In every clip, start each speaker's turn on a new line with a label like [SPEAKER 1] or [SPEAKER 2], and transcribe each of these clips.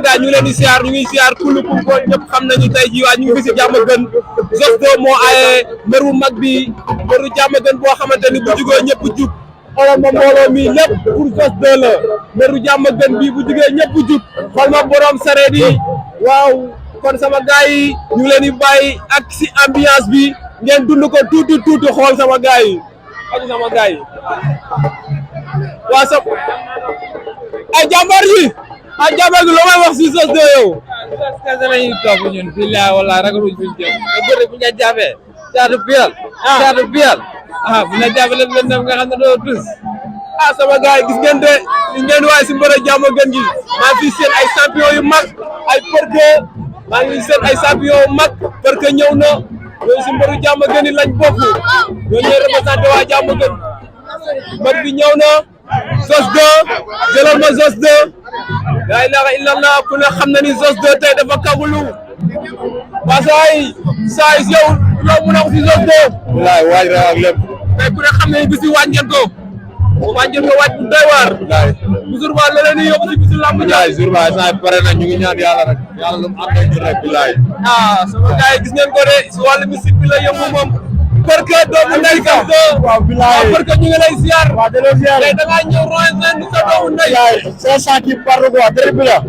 [SPEAKER 1] gars ñu ngi leen di siyaar ñu ngi siyaar kulu kum ko ñëpp xam nañu tey jii waa ñu ngi fi si jàmm gën Zoss 2 moo aaye mbër bu mag bi mbëru jàmm gën boo xamante ni bu jugee ñëpp jug xoolal ma mbooloo mi lépp pour Zoss 2 la mbëru jàmm gën bi bu jugee ñëpp jug xool ma borom sareet yi waaw kon sama gars yi ñu ngi leen di bàyyi ak si ambiance bi ngeen dund ko tuuti xool sama gars yi ak sama gars yi waa sa ay jàmbaar yi ay jàmbaar gi loo may wax si Zoss 2 yow.
[SPEAKER 2] kese lañuy topp ñun billahi wallahi ragaluñ fuñ jëm bëri bu ñu jàppee caatu biyal bu ñu jàppee leen dem nga xam ne doo tus
[SPEAKER 1] sama gars yi gis ngeen waaye si mbër jàmm gën gi maa ngi fi seen ay champion yu mag ay Porke maa ngi seen ay champion yu mag Porke ñëw na ñooy si mbëru jàmm gën yi lañ bokk ñoo ñooy représenté waa jàmm gën mbër bi ñëw na Zoss 2 jëlal ma Zoss 2 la ilaha illallah ku ne xam na ni Zoss 2 tey dafa kagulu waa saa yi yow loo mun a wax si Zoss 2
[SPEAKER 3] wallaay waaj rek ak lépp
[SPEAKER 1] tey ku ne xam na ni bis yi waaj ngeen ko waaj bu doy waar bu jour ba la leen di yóbbu si bisu lamb
[SPEAKER 3] wallaay jour ba saa pare na ñu ngi ñaan yàlla rek yàlla lu mu am nañ ñu rek billaay
[SPEAKER 1] sama gars yi gis ngeen ko de si wàllu musique bi la yëngu moom Porke doomu ndey Zoss 2
[SPEAKER 3] waaw billaay
[SPEAKER 1] Porke ñu ngi lay ziar
[SPEAKER 3] waaw delloo ziar
[SPEAKER 1] tey da ngaa ñëw roy seen sa doomu ndey
[SPEAKER 3] c'est ça qui parle quoi très bien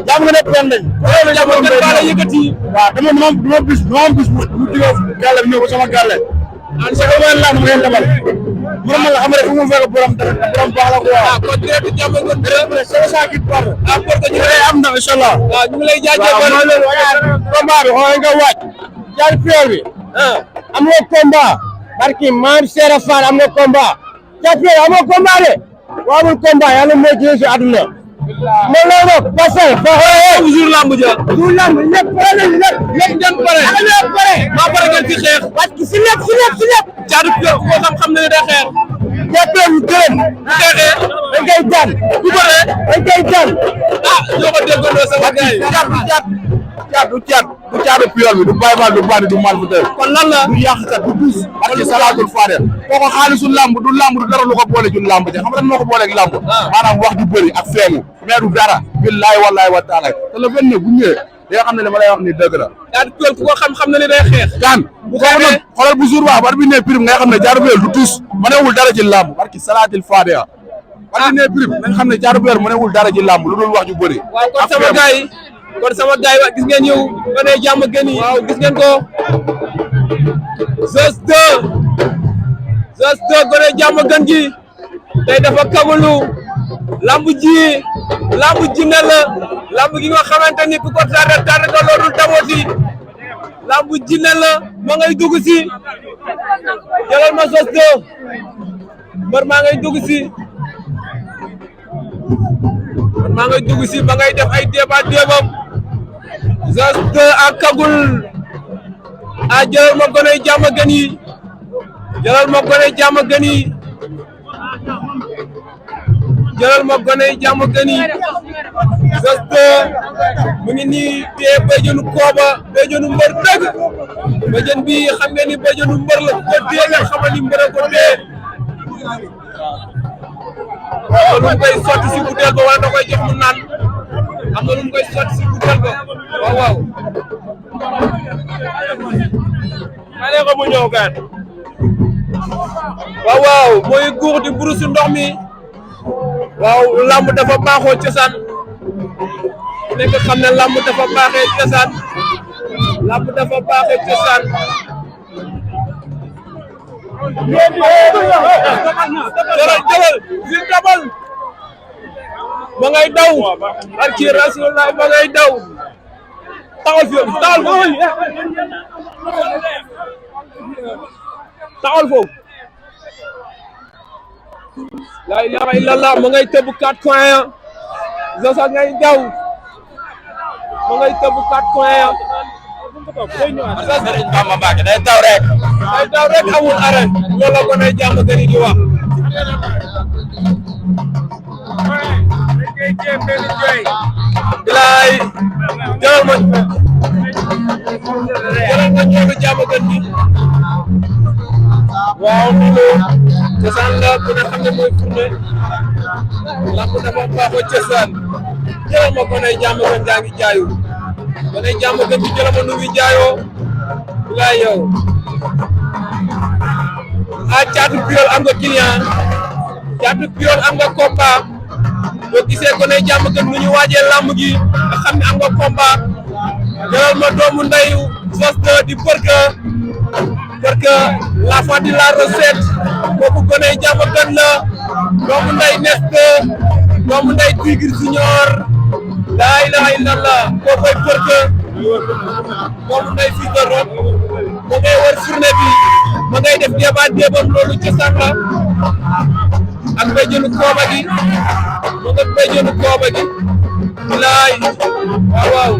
[SPEAKER 3] jàmm nga ne pen lañ
[SPEAKER 1] jàmm ngeen baale yëkkati
[SPEAKER 3] waaw dama bis mu jógee gàlle bi ñëw ba sama gàlle an sa ko la mu ngeen demal borom la xam rek fu mu fekk borom baax la quoi
[SPEAKER 1] kon direct jàmm ngeen
[SPEAKER 3] c'est ça qui parle
[SPEAKER 1] Porke ñu
[SPEAKER 3] lay am na inshallah
[SPEAKER 1] waaw ñu ngi lay jaajëfal
[SPEAKER 3] combat bi xool nga waaj jaar fiol bi am nga combat barki maam Seera Fall am nga combat jaar fiol am nga combat de waamul combat yàlla moo jëlee si àdduna ma loolu parce que
[SPEAKER 1] jour lamb ja
[SPEAKER 3] du lamb lépp pare nañu lépp
[SPEAKER 1] ngeen pare maa pare ngeen ci xeex
[SPEAKER 3] parce que si lépp
[SPEAKER 1] caatu ko xam na ne day xeex
[SPEAKER 3] jàppee bu gërëm
[SPEAKER 1] bu xeexee
[SPEAKER 3] dañ koy daan
[SPEAKER 1] bu bëree
[SPEAKER 3] dañ koy daan
[SPEAKER 1] ñoo ko déggandoo sama gars yi
[SPEAKER 3] du caatu piol bi du Baye Fall du bandi du malfaiteur
[SPEAKER 1] kon lan la
[SPEAKER 3] du yàqkat du dus parce que salaatul faadel kooku xaalisu lamb du dara lu ko boole ju lamb ja xam nga moo ko booleeg lamb maanaam wax ju bëri ak feemu mais du dara billahi wallahi wa taala te le 29 bu ñëwee di nga xam ne li ma lay wax ni dëgg la
[SPEAKER 1] caatu piol ku ko xam na ne day xeex
[SPEAKER 3] daan bu xeexee xoolal bu jour ba bar bi ne prime nga xam ne caatu piol du tus mënewul dara ci lamb barki salaatil faadel bar bi ne prime nga xam ne caatu piol mënewul dara ci lamb lu dul wax ju bëri
[SPEAKER 1] waaw kon sama gars yi gis ngeen yow ba ne jàmm gën yi waaw gis ngeen ko Zoss 2 gone jàmm gën gi tey dafa kagulu lamb ji ne la lamb gi nga xamante ni ku ko tardé ko loolu damooti lamb ji ne la ma ngay dugg si jëlal ma Zoss 2 mbër maa ngay dugg si ba ngay def ay débat débam Zoss 2 ak kagul jëlal ma gone jàmm gën yi jëlal ma gone jàmm gën yi Zoss 2 mu ngi nii téye béjjënu kooba béjjënu mbër dëgg béjjën bi xam ngeen ni béjjënu mbër la ko téye nga xamal ni mbër ko téye am na lu mu koy sotti si butéel ba wala da koy jox mu naan am na lu mu koy sotti si butéel ba waaw maa ne ko mu ñëw gaan waaw mooy guux di burusu ndox mi waaw lamb dafa baaxoo cosaan nekk xam ne lamb dafa baaxee cosaan jëlal Zil Dabal ma ngay daw barki Rasulullah ma ngay daw taxawal foofu la ilaha illallah ma ngay tëb 4 coins Zoss ngay daw ma ngay tëb 4 coins
[SPEAKER 3] Serigne Bamba Mbacké day daw rek
[SPEAKER 1] amul arrêt loolu la ko nay jàmm gën di wax bilaay jëlal ma ñoolu jàmm gën bi waaw loolu cosaan la ku ne xam ne mooy fourne lamb dafa baaxoo cosaan jëlal ma gone jàmm gën gaa ngi jaayu gone jàmm gën bi jëlal ma nu muy jaayoo bilaay yow ah Caatu Piol am nga client Caatu Piol am nga combat boo gisee gone jàmm gën nu ñu waajee làmb gi nga xam ne am nga combat jëlal ma doomu ndeyu Zoss 2 di Porque la fois de la recette kooku gone jàmm gën la doomu ndey Nest doomu ndey Tigre Junior laa ilaha illallah kookoy Porque doomu ndey fils de Rock ma ngay wër journée bi ma ngay def débat débam loolu cosaan la ak béjjënu kooba gi ma nga béjjënu kooba gi laay waaw waaw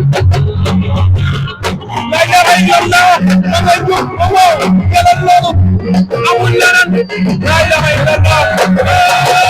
[SPEAKER 1] laa ilaha illallah ma ngay jóg waaw jëlal loolu amul leneen laa ilaha illallah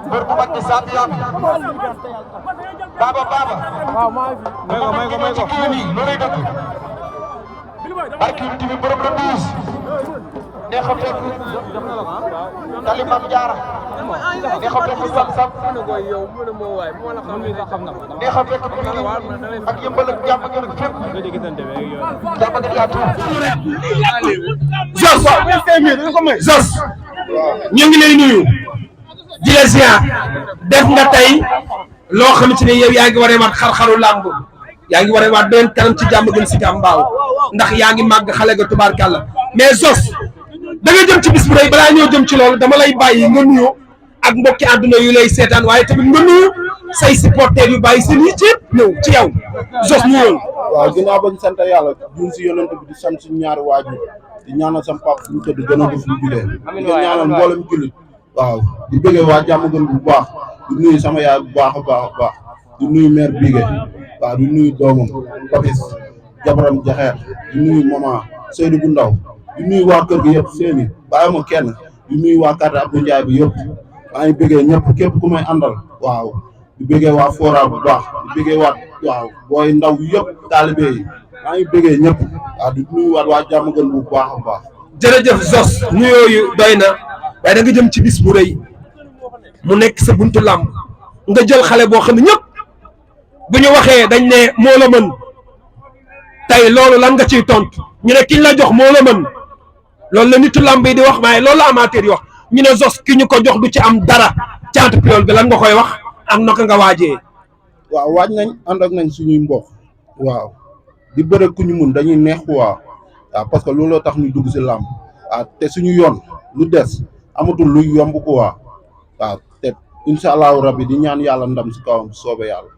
[SPEAKER 4] mbër bu mag bi champion bi Baba may ko barki yu timi borom la 12 ne xam fekk tali Mam Jaara ne xam fekk sam ne xam fekk ak yëmbal ak jàmm gën ak fépp jàmm gën yaatu
[SPEAKER 3] Zoss ñu ngi lay nuyu di la ziar def nga tey loo xamante ne yow yaa ngi waree waat xar-xaru làmb yaa ngi waree waat beneen kanam ci jàmm gën si Mbaaw ndax yaa ngi màgg xale ga tubaarkàlla mais Zoss da nga jëm ci bis bu rëy balaa ñëw jëm ci loolu dama lay bàyyi nga nuyu ak mbokki àdduna yu lay seetaan waaye tamit nga nuyu say supporters yu bàyyi seen yitte ñëw ci yow Zoss nuyoon.
[SPEAKER 5] waaw ginnaaw ba ñu sant yàlla ñu si yonent bi di sant suñu ñaari waajur di ñaanal sama papa fu mu tëdd gën a def lu jugee di ko ñaanal mboolem jullit waaw di bëggee waa jàmm gën bu baax di nuyu sama yaay bu baax a baax di nuyu mère Bigué waaw di nuyu doomam Papis jabaram jaxeer di nuyu maman Seydou bu ndaw di nuyu waa kër gi yëpp seeni bàyyi ma kenn di nuyu waa carte Abdou Ndiaye bi yëpp maa ngi bëggee ñëpp képp ku may àndal waaw di bëggee waa Fora bu baax di bëggee waat waaw booy ndaw yëpp taalibe yi maa ngi bëggee ñëpp waaw di nuyu waat waa jàmm gën bu baax a baax.
[SPEAKER 3] jërëjëf Zoss nuyooyu doy na waaye da nga jëm ci bis bu rëy mu nekk sa buntu làmb nga jël xale boo xam ne ñëpp bu ñu waxee dañ ne moo la mën tey loolu lan nga ciy tontu ñu ne kiñ la jox moo la mën loolu la nitu làmb yi di wax waaye loolu la amateur yi wax ñu ne Zoss ki ñu ko jox du ci am dara Caatu Piol bi lan nga koy wax ak naka nga waajee.
[SPEAKER 5] waaw waaj nañ ànd ak nañ suñuy mbokk waaw di bëre ku ñu mun dañuy neex waaw parce que looloo tax ñu dugg si làmb waaw te suñu yoon lu des amatul luy yomb ko waaw te incha allahu rabbi di ñaan yàlla ndam si kawam soobee yàlla.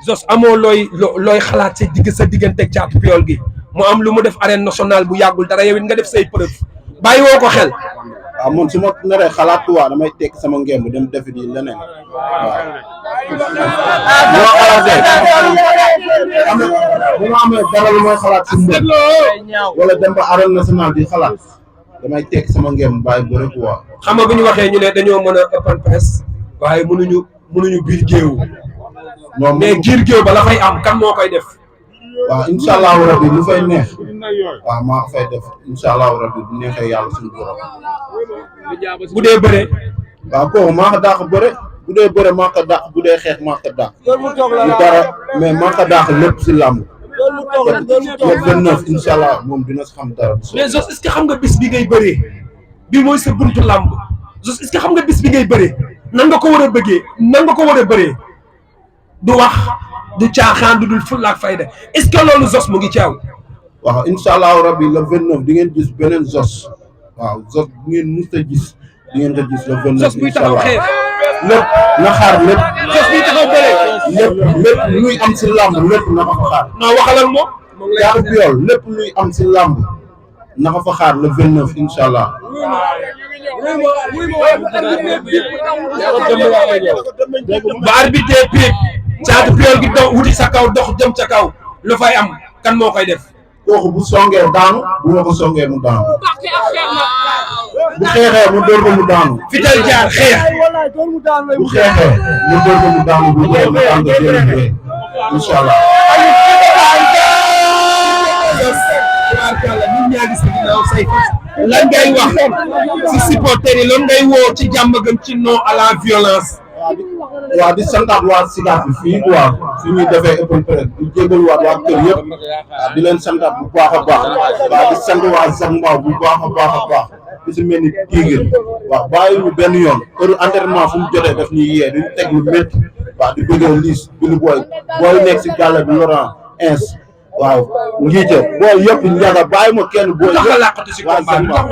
[SPEAKER 3] Zoss amoo looy xalaat sa diggante ak Caatu Piol gi mu am lu mu def arène nationale bu yàggul dara yow it nga def say preuve bàyyi woo ko xel.
[SPEAKER 5] waaw man su ma naree xalaat waa damay tekk sama ngemb dem defi di leneen waaw. boo xalaatee bu ma amee dara lu may xalaat si mbir wala dem ba arène nationale di xalaat damay tekk sama ngemb bàyyi bëre ko waa.
[SPEAKER 3] xam nga bu ñu waxee ñu ne dañoo mën a open press waaye mënuñu biir géew.
[SPEAKER 5] non
[SPEAKER 3] mais giir géew ba la fay am kan moo koy def.
[SPEAKER 5] waaw incha allahu rabbi lu fay neex waaw maa ko fay def incha allahu rabbi bu neexee yàlla suñu borom.
[SPEAKER 3] bu dee bëre.
[SPEAKER 5] waaw kooku maa ko dàq bëre bu dee bëre maa ko dàq bu dee xeex maa ko dàq. lu dara mais maa ko dàq lépp si làmb. le 29 incha allah moom dina si xam dara.
[SPEAKER 3] mais Zoss est-ce que xam nga bis bi ngay bëree bi mooy sa buntu làmb Zoss est-ce que xam nga bis bi ngay bëree nan nga ko war a bëggee nan nga ko war a bëree du wax du caaxaan du dul fulla ak fayda est-ce que loolu Zoss mu ngi caaw.
[SPEAKER 5] waaw incha allahu rabbi le 29 di ngeen gis beneen Zoss waaw Zoss bu ngeen mës a gis di ngeen ko gis le 29
[SPEAKER 3] Zoss buy taxaw xeex
[SPEAKER 5] lépp na xaar lépp.
[SPEAKER 3] Zoss buy taxaw bëre
[SPEAKER 5] lépp luy am si làmb lépp na ko fa xaar.
[SPEAKER 3] non waxal ak moom.
[SPEAKER 5] Caatu Piol lépp luy am si làmb na ko fa xaar le 29 incha allah.
[SPEAKER 3] ba arbitre prix Caatu Piol gi dox wuti sa kaw dox jëm ca kaw lu fay am kan moo koy def.
[SPEAKER 5] kooku bu songee daanu bu ma ko songee mu daanu bu xeexee mu dóor ko mu daanu.
[SPEAKER 3] fital jaar xeex.
[SPEAKER 5] bu xeexee mu dóor ko mu daanu bu dóor mu daanu jërëjëf incha allah.
[SPEAKER 3] nit ñaa ngi si ginnaaw say lan ngay wax si supporters yi lan ngay woo ci jàmm gën ci non à la violence.
[SPEAKER 5] waaw di santaat waa Sicap bi fii quoi fi ñuy defee open press di jégalu waat waa kër yëpp waaw di leen santaat bu baax a baax waaw di sant waa Zac Mbao bu baax a baax a baax di si mel ni Tigre waaw bàyyi ñu benn yoon heure entraînement fu mu jotee daf ñuy yee duñu teg lu métti waaw di bëggee liis bi lu booy nekk si gàlle bi Laurent Ins waaw ngiite booy yëpp njaga bàyyi ma kenn booy yëpp waa Zac Mbao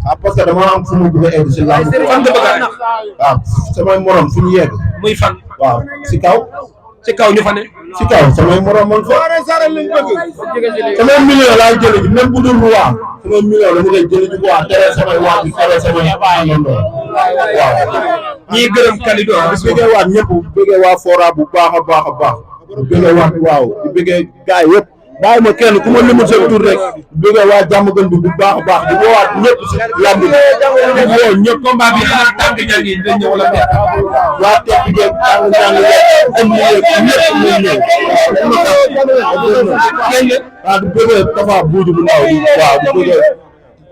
[SPEAKER 5] waaw parce que dama am fu mu bëgg a egg si làmb
[SPEAKER 3] fan nga bëgg a
[SPEAKER 5] waaw samay morom fu ñu yegg
[SPEAKER 3] muy fan.
[SPEAKER 5] waaw si kaw
[SPEAKER 3] ñu fa ne.
[SPEAKER 5] si kaw samay morom man fa samay million laay jëlee ji même bu dul bu waa samay million la mu koy jëlee ji bu waa tere samay waa bi tere samay àndandoo waaw.
[SPEAKER 3] ñii gërëm Kalidou
[SPEAKER 5] di bëggee waat ñëpp bëggee waa Fora bu baax a baax a baax di bëggee waat waaw di bëggee gaay yëpp bàyyi ma kenn ku ma limul sa tur rek bëgg waa jàmm gën bi bu baax a baax di woowaat ñëpp si lamb bi di woo ñëpp
[SPEAKER 1] combat bi xanaa tànk ñaa ngi dañ ñëw wala déet.
[SPEAKER 5] waa tepp jeeg tàng ñàng yeeg am yeeg ñëpp muy ñëw waaw di bëggee Tafa buuju bu ndaw waaw di bëggee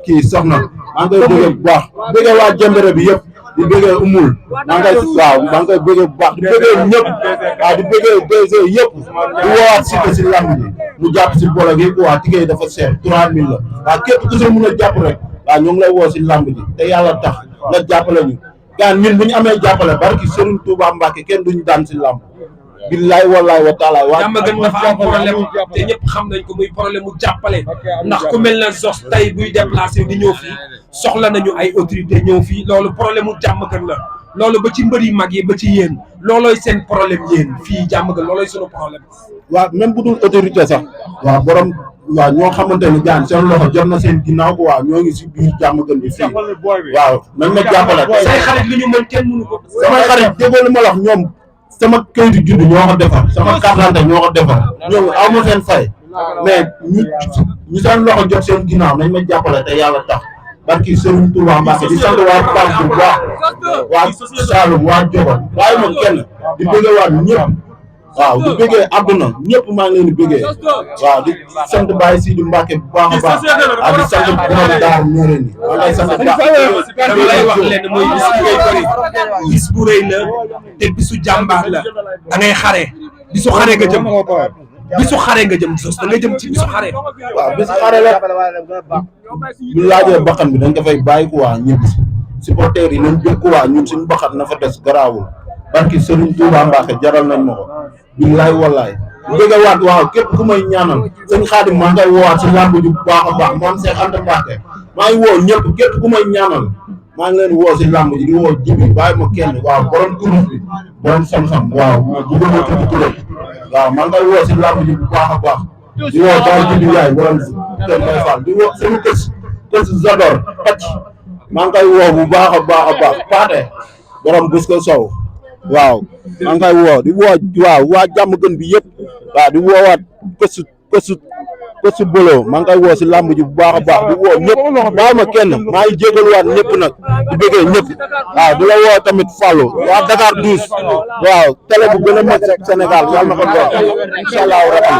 [SPEAKER 5] kii soxna maa ngi koy bëggee bu baax bëggee waa jëmbere bi yëpp di bëggee umul maa ngi koy waaw maa ngi koy bëggee bu baax di bëggee ñëpp waaw di bëggee DG yëpp di woowaat Siteu si lamb bi mu jàpp si bolo gi waa ticket dafa seer 3000 la waaw képp ku si mën a jàpp rek waaw ñu ngi lay woo si lamb ji te yàlla tax nga jàppale ñu gaan ñun bu ñu amee jàppale barki Serigne Touba Mbacke kenn duñu daan si lamb billaay wallaay wa taala waa
[SPEAKER 1] jàmm gën dafa am problème te ñëpp xam nañ ko muy problème mu jàppale ndax ku mel na Zoss tey buy déplacé di ñëw fii soxla nañu ay autorité ñëw fii loolu problème mu jàmm gën la loolu ba ci mbër yu mag yi ba ci yéen loolooy seen problème yéen fii jàmm gën loolooy sunu problème.
[SPEAKER 5] waaw même bu dul autorité sax waaw borom waaw ñoo xamante ni gaan seen loxo jot na seen ginnaaw ko waaw ñoo ngi si biir jàmm gën bi fii waaw nañ ma jàppale
[SPEAKER 1] say xarit li ñu mën kenn mënu ko.
[SPEAKER 5] samay xarit déggoo li ma la wax ñoom sama kayitu juddu ñoo ko defar sama carte d'identité ñoo ko defar ñoom aw ma seen fay mais ñu seen loxo jot seen ginnaaw nañ ma jàppale te yàlla tax barki Serigne Touba Mbacke di sant waa Pape bu baax waa Saloum waa Jogo bàyyi ma kenn di bëggee waat ñëpp waaw di bëggee àdduna ñëpp maa ngi leen di bëggee waaw di sant Baye Sidi Mbacke bu baax a baax waaw di sant borom daar ñoreen yi maa ngi lay sant baax
[SPEAKER 1] dama lay wax leen mooy bis bi ngay bëri bis bu rëy la te bisu jàmbaar la da ngay xare bisu xare nga jëm bisu xare nga jëm Zoss da nga jëm ci bisu xare.
[SPEAKER 5] waaw bisu xare la bu laajee bakkan bi dañ ko fay bàyyi ko waa ñëpp supporters yi nañ jël ko waa ñun suñu bakkan na fa des garaawul barki Serigne Touba Mbacke jaral nañ ma ko billaay wallaay bëgg a waat waaw képp ku may ñaanal sëñ Xaadim maa ngay woowaat si làmb ju bu baax a baax moom Cheikh Anta Mbacke maa ngi woo ñëpp képp ku may ñaanal maa ngi leen woo si làmb ji di woo jibi bàyyi ma kenn waaw borom kurus bi borom sam-sam waaw jigéen tudd turam waaw maa ngay woo si làmb ji bu baax a baax di woo daal jibi yaay borom kër Mbaye Fall di woo sama kës Zador pacc maa ngi koy woo bu baax a baax a baax Paate borom bus ko sow waaw maa ngi koy woo di woo waaw waa jàmm gën bi yëpp waaw di woowaat kësu bolo maa ngi koy woo si làmb ji bu baax a baax di woo ñëpp bàyyi ma kenn maa ngi jégaluwaat ñëpp nag di bëggee ñëpp waaw di la woo tamit Fallou waa Dakar 12 waaw télé bu gën a mag Sénégal yàlla na ko doon incha allahu rabbi